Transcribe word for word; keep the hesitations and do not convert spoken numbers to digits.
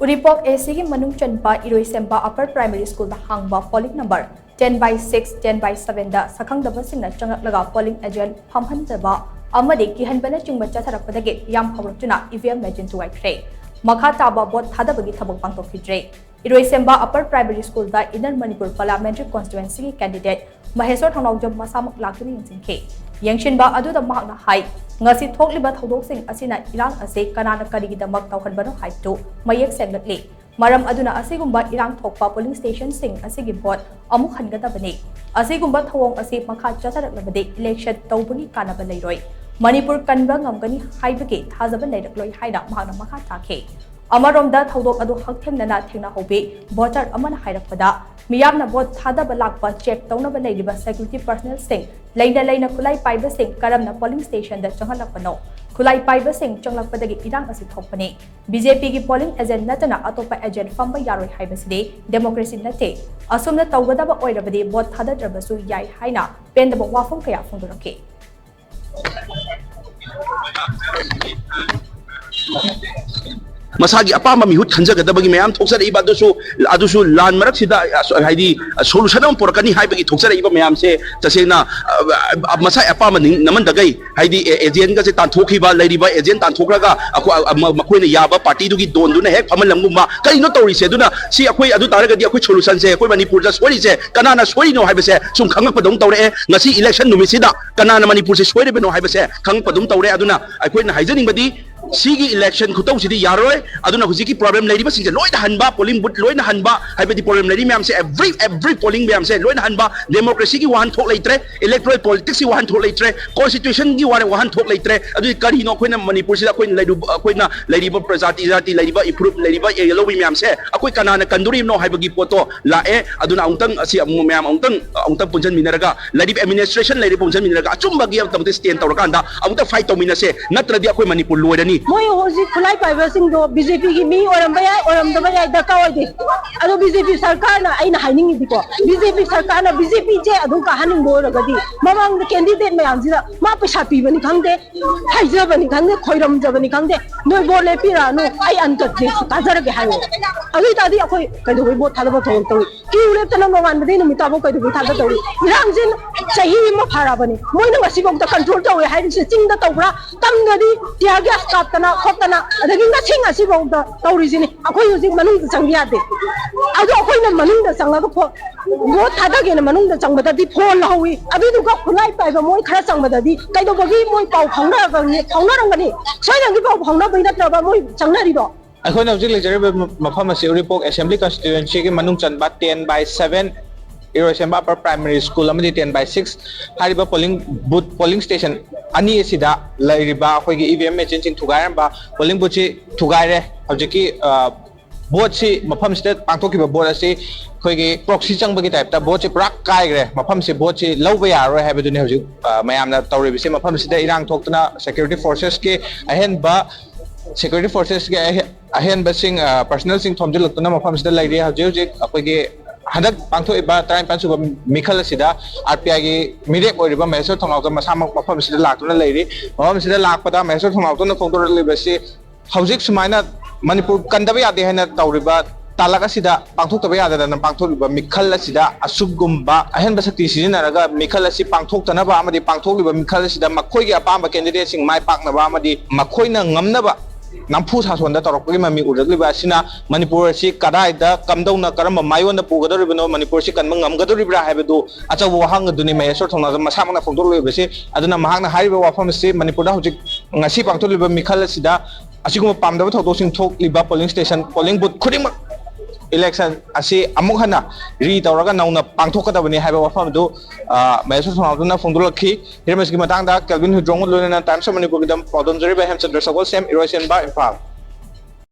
ꯎꯔꯤꯄꯣꯛ ꯑꯦ ꯁꯤꯒꯤ ꯃꯅꯨꯡ ꯆꯟꯕ ꯏꯔꯣꯏꯁꯦꯝꯕ ꯑꯄꯔ ꯄ꯭ꯔꯥꯏꯃꯔꯤ ꯁ꯭ꯀꯨꯜꯗ ꯍꯥꯡꯕ polling number ten by six, ten by ꯁꯚꯦꯟꯗ ꯁꯛꯈꯪꯗꯕꯁꯤꯡꯅ ꯆꯪꯂꯛꯂꯒ ꯄꯣꯂꯤꯡ ꯑꯦꯖꯦꯟꯠ ꯐꯝꯍꯟꯗꯕ ꯑꯃꯗꯤ ꯀꯤꯍꯟꯕꯅꯆꯤꯡꯕ ꯆꯠꯊꯔꯛꯄꯗꯒꯤ ꯌꯥꯝ ꯍꯧꯔꯛꯇꯨꯅ ꯏ ꯚꯤ ꯑꯦꯝ ꯃꯦꯆꯤꯟ ꯊꯨꯒꯥꯏꯈ꯭ꯔꯦ꯫ ꯃꯈꯥ ꯇꯥꯕ ꯚꯣꯠ ꯊꯥꯗꯕꯒꯤ ꯊꯕꯛ ꯄꯥꯡꯊꯣꯛꯈꯤꯗ꯭ꯔꯦ꯫ ꯏꯔꯣꯏꯁꯦꯝꯕ ꯑꯄꯔ ꯄ꯭ꯔꯥꯏꯃꯔꯤ ꯁ꯭ꯀꯨꯜꯗ ꯏꯟꯅꯔ ꯃꯅꯤꯄꯨꯔ ꯄꯥꯔꯂꯤꯌꯥꯃꯦꯟꯇꯔꯤ ꯀꯣꯟꯁꯇꯤꯇ꯭ꯋꯦꯟꯁꯤꯒꯤ ꯀꯦꯟꯗꯤꯗꯦꯠ ꯃꯍꯦꯁꯣꯔ ꯊꯧꯅꯥꯎꯖꯝ ꯃꯁꯥꯃꯛ ꯂꯥꯛꯇꯨꯅ ꯌꯦꯡꯁꯤꯟꯈꯤ꯫ ꯌꯦꯡꯁꯤꯟꯕ ꯑꯗꯨꯗ ꯃꯍꯥꯛꯅ ꯍꯥꯏ, ꯉꯁꯤ ꯊꯣꯛꯂꯤꯕ ꯊꯧꯗꯣꯛꯁꯤꯡ ꯑꯁꯤꯅ ꯏꯔꯥꯡ ꯑꯁꯤ ꯀꯅꯥꯅ ꯀꯔꯤꯒꯤꯗꯃꯛ ꯇꯧꯍꯟꯕꯅꯣ ꯍꯥꯏꯕꯗꯨ ꯃꯌꯦꯛ ꯁꯦꯡꯂꯛꯂꯤ꯫ ꯃꯔꯝ ꯑꯗꯨꯅ ꯑꯁꯤꯒꯨꯝꯕ ꯏꯔꯥꯡ ꯊꯣꯛꯄ ꯄꯣꯂꯤꯡ ꯁ꯭ꯇꯦꯁꯟꯁꯤꯡ ꯑꯁꯤꯒꯤ ꯚꯣꯠ ꯑꯃꯨꯛ ꯍꯟꯒꯗꯕꯅꯤ꯫ ꯑꯁꯤꯒꯨꯝꯕ ꯊꯧꯑꯣꯡ ꯑꯁꯤ ꯃꯈꯥ ꯆꯠꯊꯔꯛꯂꯕꯗꯤ ꯏꯂꯦꯛꯁꯟ ꯇꯧꯕꯒꯤ ꯀꯥꯟꯅꯕ ꯂꯩꯔꯣꯏ꯫ ꯃꯅꯤꯄꯨꯔ ꯀꯟꯕ ꯉꯝꯒꯅꯤ ꯍꯥꯏꯕꯒꯤ ꯊꯥꯖꯕ ꯂꯩꯔꯛꯂꯣꯏ ꯍꯥꯏꯅ ꯃꯍꯥꯛꯅ ꯃꯈꯥ ꯇꯥꯈꯤ꯫ ꯑꯃꯔꯣꯝꯗ ꯊꯧꯗꯣꯛ ꯑꯗꯨ ꯍꯛꯊꯦꯡꯅꯅ ꯊꯦꯡꯅꯍꯧꯕꯤ ꯚꯣꯇꯔ ꯑꯃꯅ ꯍꯥꯏꯔꯛꯄꯗ, ꯃꯤꯌꯥꯝꯅ ꯚꯣꯠ ꯊꯥꯗꯕ ꯂꯥꯛꯄ ꯆꯦꯛ ꯇꯧꯅꯕ ꯂꯩꯔꯤꯕ ꯁꯦꯀ꯭ꯌꯨꯔꯤꯇꯤ ꯄꯔꯁꯅꯦꯜꯁꯤꯡ, ꯂꯩꯅ ꯂꯩꯅ ꯈꯨꯠꯂꯥꯏ ꯄꯥꯏꯕꯁꯤꯡ ꯀꯔꯝꯅ ꯄꯣꯂꯤꯡ ꯁ꯭ꯇꯦꯁꯟꯗ ꯆꯪꯍꯜꯂꯛꯄꯅꯣ? ꯈꯨꯠꯂꯥꯏ ꯄꯥꯏꯕꯁꯤꯡ ꯆꯪꯂꯛꯄꯗꯒꯤ ꯏꯔꯥꯡ ꯑꯁꯤ ꯊꯣꯛꯄꯅꯤ꯫ ꯕꯤ ꯖꯦ ꯄꯤꯒꯤ ꯄꯣꯂꯤꯡ ꯑꯦꯖꯦꯟꯠ ꯅꯠꯇꯅ ꯑꯇꯣꯞꯄ ꯑꯦꯖꯦꯟꯠ ꯐꯝꯕ ꯌꯥꯔꯣꯏ ꯍꯥꯏꯕꯁꯤꯗꯤ ꯗꯦꯃꯣꯀ꯭ꯔꯦꯁꯤ ꯅꯠꯇꯦ꯫ ꯑꯁꯨꯝꯅ ꯇꯧꯒꯗꯕ ꯑꯣꯏꯔꯕꯗꯤ ꯚꯣꯠ ꯊꯥꯗꯗ꯭ꯔꯕꯁꯨ ꯌꯥꯏ ꯍꯥꯏꯅ ꯄꯦꯟꯗꯕ ꯋꯥꯐꯝ ꯀꯌꯥ ꯐꯣꯡꯗꯣꯔꯛꯈꯤ꯫ ꯃꯁꯥꯒꯤ ꯑꯄꯥꯝꯕ ꯃꯤꯍꯨꯠ ꯈꯟꯖꯒꯗꯕꯒꯤ ꯃꯌꯥꯝ ꯊꯣꯛꯆꯔꯛꯏꯕ ꯑꯗꯨꯁꯨ, ꯑꯗꯨꯁꯨ ꯂꯥꯟ ꯃꯔꯛꯁꯤꯗ, ꯑ, ꯍꯥꯏꯗꯤ, ꯑ, ꯁꯣꯂꯨꯁꯟ ꯑꯃ ꯄꯨꯔꯛꯀꯅꯤ ꯍꯥꯏꯕꯒꯤ ꯊꯣꯛꯆꯔꯛꯏꯕ ꯃꯌꯥꯝꯁꯦ ꯇꯁꯦꯡꯅ, ꯑ, ꯑ, ꯃꯁꯥꯒꯤ ꯑꯄꯥꯝꯕ ꯅꯤꯡ-, ꯅꯝꯍꯟꯗꯒꯩ, ꯍꯥꯏꯗꯤ, ꯑꯦ-, ꯑꯦꯖꯦꯟꯒꯁꯦ ꯇꯥꯟꯊꯣꯛꯈꯤꯕ, ꯂꯩꯔꯤꯕ ꯑꯦꯖꯦꯟ ꯇꯥꯟꯊꯣꯛꯈ꯭ꯔꯒ ꯑꯩꯈꯣꯏ, ꯑ, ꯃ-, ꯃꯈꯣꯏꯅ ꯌꯥꯕ ꯄꯥꯔꯇꯤꯗꯨꯒꯤ ꯗꯣꯟꯗꯨꯅ ꯍꯦꯛ ꯐꯝꯍꯜꯂꯝꯒꯨꯝꯕ, ꯀꯔꯤꯅꯣ ꯇꯧꯔꯤꯁꯦ? ꯑꯗꯨꯅ ꯁꯤ ꯑꯩꯈꯣꯏ, ꯑꯗꯨ ꯇꯥꯔꯒꯗꯤ ꯑꯩꯈꯣꯏ ꯁꯣꯂꯨꯁꯟꯁꯦ, ꯑꯩꯈꯣꯏ ꯃꯅꯤꯄꯨꯔꯗ ꯁꯣꯏꯔꯤꯁꯦ ꯀꯅꯥꯅ ꯁꯣꯏꯔꯤꯅꯣ ꯍꯥꯏꯕꯁꯦ ꯁꯨꯝ ꯈꯪꯉꯛꯄꯗꯧꯅ ꯇꯧꯔꯛꯑꯦ꯫ ꯉꯁꯤ ꯏꯂꯦꯛꯁꯟ ꯅꯨꯃꯤꯠꯁꯤꯗ ꯀꯅꯥꯅ ꯃꯅꯤꯄꯨꯔꯁꯦ ꯁꯣꯏꯔꯤꯕꯅꯣ ꯍꯥꯏꯕꯁꯦ ꯈꯪꯉꯛꯄꯗꯧꯅ ꯇꯧꯔꯦ꯫ ꯑꯗꯨꯅ ꯑꯩꯈꯣꯏꯅ ꯍꯥꯏꯖꯅꯤꯡꯕꯗꯤ, ꯁꯤꯒꯤ ꯏꯂꯦꯛꯁꯟ ꯈꯨꯇꯧꯁꯤꯗꯤ ꯌꯥꯔꯣꯏ꯫ ꯑꯗꯨꯅ ꯍꯧꯖꯤꯛꯀꯤ ꯄ꯭ꯔꯣꯕ꯭ꯂꯦꯝ ꯂꯩꯔꯤꯕꯁꯤꯡꯁꯦ ꯂꯣꯏꯅ ꯍꯟꯕ, ꯄꯣꯂꯤꯡ ꯕꯨꯠ ꯂꯣꯏꯅ ꯍꯟꯕ, ꯍꯥꯏꯕꯗꯤ ꯄ꯭ꯔꯣꯕ꯭ꯂꯦꯝ ꯂꯩꯔꯤ ꯃꯌꯥꯝꯁꯦ, every, every ꯄꯣꯂꯤꯡ ꯃꯌꯥꯝꯁꯦ ꯂꯣꯏꯅ ꯍꯟꯕ, ꯗꯦꯃꯣꯀ꯭ꯔꯦꯁꯤꯒꯤ ꯋꯥꯍꯟꯊꯣꯛ ꯂꯩꯇ꯭ꯔꯦ, ꯏꯂꯦꯛꯇꯣꯔꯦꯜ ꯄꯣꯂꯤꯇꯤꯛꯁꯀꯤ ꯋꯥꯍꯟꯊꯣꯛ ꯂꯩꯇ꯭ꯔꯦ, ꯀꯣꯟꯁꯇꯤꯇ꯭ꯌꯨꯁꯟꯒꯤ ꯋꯥꯔꯦ ꯋꯥꯍꯟꯊꯣꯛ ꯂꯩꯇ꯭ꯔꯦ꯫ ꯑꯗꯨꯗꯤ ꯀꯔꯤꯅꯣ ꯑꯩꯈꯣꯏꯅ ꯃꯅꯤꯄꯨꯔꯁꯤꯗ ꯑꯩꯈꯣꯏꯅ ꯂꯩꯔꯨꯕ, ꯑꯩꯈꯣꯏꯅ ꯂꯩꯔꯤꯕ ꯄ꯭ꯔꯖꯥꯇꯤ, ꯖꯥꯇꯤ, ꯂꯩꯔꯤꯕ ꯏꯐꯨꯔꯨꯞ, ꯂꯩꯔꯤꯕ ꯌꯦꯜꯍꯧꯕꯤ ꯃꯌꯥꯝꯁꯦ ꯑꯩꯈꯣꯏ ꯀꯅꯥꯅ ꯀꯟꯗꯣꯔꯤꯕꯅꯣ ꯍꯥꯏꯕꯒꯤ ꯄꯣꯠꯇꯣ ꯂꯥꯛꯑꯦ꯫ ꯑꯗꯨꯅ ꯑꯃꯨꯛꯇꯪ ꯑꯁꯤ ꯑꯃꯨꯛ ꯃꯌꯥꯝ ꯑꯃꯨꯛꯇꯪ, ꯑꯃꯨꯛꯇꯪ ꯄꯨꯟꯁꯤꯟꯃꯤꯟꯅꯔꯒ, ꯂꯩꯔꯤꯕ ꯑꯦꯗꯃꯤꯅꯤꯁꯇ꯭ꯔꯦꯁꯟ ꯂꯩꯔꯤꯕ ꯄꯨꯟꯁꯤꯟꯃꯤꯟꯅꯔꯒ ꯑꯆꯨꯝꯕꯒꯤ ꯑꯃꯨꯛꯇꯪ ꯁ꯭ꯇꯦꯟ ꯇꯧꯔꯀꯥꯟꯗ ꯑꯃꯨꯛꯇ ꯐꯥꯏꯠ ꯇꯧꯃꯤꯟꯅꯁꯦ꯫ ꯅꯠꯇ꯭ꯔꯗꯤ ꯑꯩꯈꯣꯏ ꯃꯅꯤꯄꯨꯔ ꯂꯣꯏꯔꯅꯤ꯫ ꯃꯣꯏ ꯍꯧꯖꯤꯛ ꯈꯨꯠꯂꯥꯏ ꯄꯥꯏꯕꯁꯤꯡꯗꯣ ꯕꯤ ꯖꯦ ꯄꯤꯒꯤ ꯃꯤ ꯑꯣꯏꯔꯝꯕ ꯌꯥꯏ, ꯑꯣꯏꯔꯝꯗꯕ ꯌꯥꯏ, ꯗꯔꯀꯥꯔ ꯑꯣꯏꯗꯦ꯫ ꯑꯗꯣ ꯕꯤ ꯖꯦ ꯄꯤ ꯁꯔꯀꯥꯔꯅ, ꯑꯩꯅ ꯍꯥꯏꯅꯤꯡꯉꯤꯗꯤꯀꯣ, ꯕꯤ ꯖꯦ ꯄꯤ ꯁꯔꯀꯥꯔꯅ ꯕꯤ ꯖꯦ ꯄꯤꯁꯦ ꯑꯗꯨꯝ ꯀꯥꯍꯟꯅꯤꯡꯕ ꯑꯣꯏꯔꯒꯗꯤ, ꯃꯃꯥꯡꯗ ꯀꯦꯟꯗꯤꯗꯦꯠ ꯃꯌꯥꯝꯁꯤꯗ ꯃꯥ ꯄꯩꯁꯥ ꯄꯤꯕꯅꯤ ꯈꯪꯗꯦ, ꯍꯥꯏꯖꯕꯅꯤ ꯈꯪꯗꯦ, ꯈꯣꯏꯔꯝꯖꯕꯅꯤ ꯈꯪꯗꯦ, ꯅꯣꯏ ꯚꯣꯠ ꯂꯦꯞꯄꯤꯔꯛꯑꯅꯨ, ꯑꯩ ꯑꯟꯀꯠꯁꯦ ꯀꯥꯖꯔꯒꯦ ꯍꯥꯏꯌꯣ꯫ ꯑꯗꯨ ꯑꯣꯏ ꯇꯥꯔꯗꯤ ꯑꯩꯈꯣꯏ ꯀꯩꯗꯧꯕꯩ ꯚꯣꯠ ꯊꯥꯗꯕ ꯊꯧꯔꯝ ꯇꯧꯏ? ꯀ꯭ꯌꯨ ꯂꯦꯞꯇꯅ ꯅꯣꯡꯉꯥꯟꯕꯗꯒꯤ ꯅꯨꯃꯤꯠ ꯇꯥꯐꯥꯎ ꯀꯩꯗꯧꯕꯩ ꯊꯥꯗ ꯇꯧꯏ? ꯏꯔꯥꯡꯁꯦ ꯆꯍꯤ ꯑꯃ ꯐꯥꯔꯛꯑꯕꯅꯤ꯫ ꯃꯣꯏꯅ ꯉꯁꯤꯐꯥꯎꯗ ꯀꯟꯇ꯭ꯔꯣꯜ ꯇꯧꯋꯦ ꯍꯥꯏꯔꯤꯁꯦ, ꯆꯤꯡꯗ ꯇꯧꯕ꯭ꯔꯥ, ꯇꯝꯗꯗꯤ ꯇꯤꯌꯥꯔ ꯒ꯭ꯌꯥꯁ ꯀꯥꯞꯇꯅ ꯈꯣꯠꯇꯅ, ꯑꯗꯒꯤ ꯉꯁꯤ ꯉꯁꯤꯐꯥꯎꯗ ꯇꯧꯔꯤꯁꯤꯅꯤ꯫ ꯑꯩꯈꯣꯏ ꯍꯧꯖꯤꯛ ꯃꯅꯨꯡꯗ ꯆꯪꯕ ꯌꯥꯗꯦ꯫ ꯑꯗꯣ ꯑꯩꯈꯣꯏꯅ ꯃꯅꯨꯡꯗ ꯆꯪꯉꯒ ꯐꯣ-, ꯚꯣꯠ ꯊꯥꯗꯒꯦꯅ ꯃꯅꯨꯡꯗ ꯆꯪꯕꯗꯗꯤ ꯐꯣꯟ ꯂꯧꯍꯧꯋꯤ, ꯑꯗꯨꯗꯨꯒ ꯈꯨꯠꯂꯥꯏ ꯄꯥꯏꯕ ꯃꯣꯏ ꯈꯔ ꯆꯪꯕꯗꯗꯤ ꯀꯩꯗꯧꯕꯒꯤ ꯃꯣꯏ ꯄꯥꯎ ꯐꯥꯎꯅꯔꯒꯅꯤ-, ꯐꯥꯎꯅꯔꯝꯒꯅꯤ? ꯁꯣꯏꯗꯅꯒꯤ ꯄꯥꯎ ꯐꯥꯎꯅꯕꯩ ꯅꯠꯇ꯭ꯔꯕ ꯃꯣꯏ ꯆꯪꯅꯔꯤꯗꯣ? ꯑꯩꯈꯣꯏꯅ ꯍꯧꯖꯤꯛ ꯂꯩꯖꯔꯤꯕ ꯃꯐꯝ ꯑꯁꯤ ꯎꯔꯤꯄꯣꯛ Assembly Constituencyꯒꯤ ꯃꯅꯨꯡ ꯆꯟꯕ ten by seven ꯏꯔꯣꯏꯁꯦꯝꯕ Upper Primary School ꯑꯃꯗꯤ ten by six ꯍꯥꯏꯔꯤꯕ polling booth, polling station ꯑꯅꯤ ꯑꯁꯤꯗ ꯂꯩꯔꯤꯕ ꯑꯩꯈꯣꯏꯒꯤ E V M machineꯁꯤꯡ ꯊꯨꯒꯥꯏꯔꯝꯕ, polling boothꯁꯤ ꯊꯨꯒꯥꯏꯔꯦ꯫ ꯍꯧꯖꯤꯛꯀꯤ, ꯑ, ꯚꯣꯠꯁꯤ, ꯃꯐꯝꯁꯤꯗ ꯄꯥꯡꯊꯣꯛꯈꯤꯕ ꯚꯣꯠ ꯑꯁꯤ ꯑꯩꯈꯣꯏꯒꯤ proxy ꯆꯪꯕꯒꯤ typeꯇ ꯚꯣꯠꯁꯤ ꯄꯨꯔꯥ ꯀꯥꯏꯈ꯭ꯔꯦ꯫ ꯃꯐꯝꯁꯤ ꯚꯣꯠꯁꯤ ꯂꯧꯕ ꯌꯥꯔꯔꯣꯏ ꯍꯥꯏꯕꯗꯨꯅꯤ ꯍꯧꯖꯤꯛ, ꯑ, ꯃꯌꯥꯝꯅ ꯇꯧꯔꯤꯕꯁꯤ꯫ ꯃꯐꯝꯁꯤꯗ ꯏꯔꯥꯡ ꯊꯣꯛꯇꯨꯅ security forcesꯀꯤ ꯑꯍꯦꯟꯕ, security forcesꯀꯤ ꯑꯍꯦ-, ꯑꯍꯦꯟꯕꯁꯤꯡ, ꯑ, personnelꯁꯤꯡ ꯊꯣꯝꯖꯤꯜꯂꯛꯇꯨꯅ ꯃꯐꯝꯁꯤꯗ ꯂꯩꯔꯤ꯫ ꯍꯧꯖꯤꯛ ꯍꯧꯖꯤꯛ ꯑꯩꯈꯣꯏꯒꯤ ꯍꯟꯗꯛ ꯄꯥꯡꯊꯣꯛꯏꯕ ꯇꯔꯥꯅꯤꯄꯥꯟ ꯁꯨꯕ ꯃꯤꯈꯜ ꯑꯁꯤꯗ R P Iꯒꯤ ꯃꯤꯔꯦꯞ ꯑꯣꯏꯔꯤꯕ ꯃꯍꯦꯁꯣꯔ ꯊꯣꯡꯅꯥꯎꯖꯝ ꯃꯁꯥꯃꯛ ꯃꯐꯝꯁꯤꯗ ꯂꯥꯛꯇꯨꯅ ꯂꯩꯔꯤ꯫ ꯃꯐꯝꯁꯤꯗ ꯂꯥꯛꯄꯗ ꯃꯍꯦꯁꯣꯔ ꯊꯣꯡꯅꯥꯎꯖꯝꯅ ꯐꯣꯡꯗꯣꯔꯛꯂꯤꯕꯁꯤ ꯍꯧꯖꯤꯛ ꯁꯨꯃꯥꯏꯅ ꯃꯅꯤꯄꯨꯔ ꯀꯟꯗꯕ ꯌꯥꯗꯦ ꯍꯥꯏꯅ ꯇꯧꯔꯤꯕ ꯇꯥꯂꯛ ꯑꯁꯤꯗ ꯄꯥꯡꯊꯣꯛꯇꯕ ꯌꯥꯗꯗꯅ ꯄꯥꯡꯊꯣꯛꯂꯤꯕ ꯃꯤꯈꯜ ꯑꯁꯤꯗ ꯑꯁꯨꯒꯨꯝꯕ ꯑꯍꯦꯟꯕ ꯁꯛꯇꯤ ꯁꯤꯖꯤꯟꯅꯔꯒ ꯃꯤꯈꯜ ꯑꯁꯤ ꯄꯥꯡꯊꯣꯛꯇꯅꯕ ꯑꯃꯗꯤ ꯄꯥꯡꯊꯣꯛꯂꯤꯕ ꯃꯤꯈꯜ ꯑꯁꯤꯗ ꯃꯈꯣꯏꯒꯤ ꯑꯄꯥꯝꯕ candidateꯁꯤꯡ ꯃꯥꯏ ꯄꯥꯛꯅꯕ ꯑꯃꯗꯤ ꯃꯈꯣꯏꯅ ꯉꯝꯅꯕ ꯅꯝꯐꯨ ꯁꯥꯁꯣꯟꯗ ꯇꯧꯔꯛꯄꯒꯤ ꯃꯃꯤ ꯎꯔꯛꯂꯤꯕ ꯑꯁꯤꯅ ꯃꯅꯤꯄꯨꯔ ꯑꯁꯤ ꯀꯗꯥꯏꯗ, ꯀꯝꯗꯧꯅ, ꯀꯔꯝꯕ ꯃꯥꯏꯑꯣꯟꯗ ꯄꯨꯒꯗꯧꯔꯤꯕꯅꯣ, ꯃꯅꯤꯄꯨꯔ ꯑꯁꯤ ꯀꯟꯕ ꯉꯝꯒꯗꯧꯔꯤꯕ꯭ꯔꯥ ꯍꯥꯏꯕꯗꯨ ꯑꯆꯧꯕ ꯋꯥꯍꯪ ꯑꯗꯨꯅꯤ ꯃꯍꯦꯁꯣꯔ ꯊꯣꯡꯅꯥꯎꯖꯝ ꯃꯁꯥꯃꯛꯅ ꯐꯣꯡꯗꯣꯛꯂꯤꯕꯁꯤ꯫ ꯑꯗꯨꯅ ꯃꯍꯥꯛꯅ ꯍꯥꯏꯔꯤꯕ ꯋꯥꯐꯝ ꯑꯁꯤ ꯃꯅꯤꯄꯨꯔꯗ ꯍꯧꯖꯤꯛ ꯉꯁꯤ ꯄꯥꯡꯊꯣꯛꯂꯤꯕ ꯃꯤꯈꯜ ꯑꯁꯤꯗ ꯑꯁꯤꯒꯨꯝꯕ ꯄꯥꯝꯗꯕ ꯊꯧꯗꯣꯛꯁꯤꯡ ꯊꯣꯛꯂꯤꯕ polling station, polling booth ꯈꯨꯗꯤꯡꯃꯛ election ꯑꯁꯤ ꯑꯃꯨꯛ ꯍꯟꯅ re ꯇꯧꯔꯒ ꯅꯧꯅ ꯄꯥꯡꯊꯣꯛꯀꯗꯕꯅꯤ ꯍꯥꯏꯕ ꯋꯥꯐꯝ ꯑꯗꯨ, ꯑ, ꯃꯍꯦꯁꯣꯔ ꯊꯣꯡꯅꯥꯎꯖꯝꯅ ꯐꯣꯡꯗꯣꯛꯂꯛꯈꯤ꯫ ꯍꯤꯔꯝ ꯑꯁꯤꯒꯤ ꯃꯇꯥꯡꯗ ꯀꯦꯜꯚꯤꯟ ꯍꯨꯏꯗ꯭ꯔꯣꯝꯒ ꯂꯣꯏꯅꯅ Times of Manipurꯒꯤꯗꯃꯛ ꯄꯥꯎꯗꯝꯖꯔꯤꯕ ꯍꯦꯝꯆꯟꯗ꯭ꯔ ꯁꯒꯣꯜꯁꯦꯝ, ꯏꯔꯣꯏꯁꯦꯝꯕ, ꯏꯝꯐꯥꯜ꯫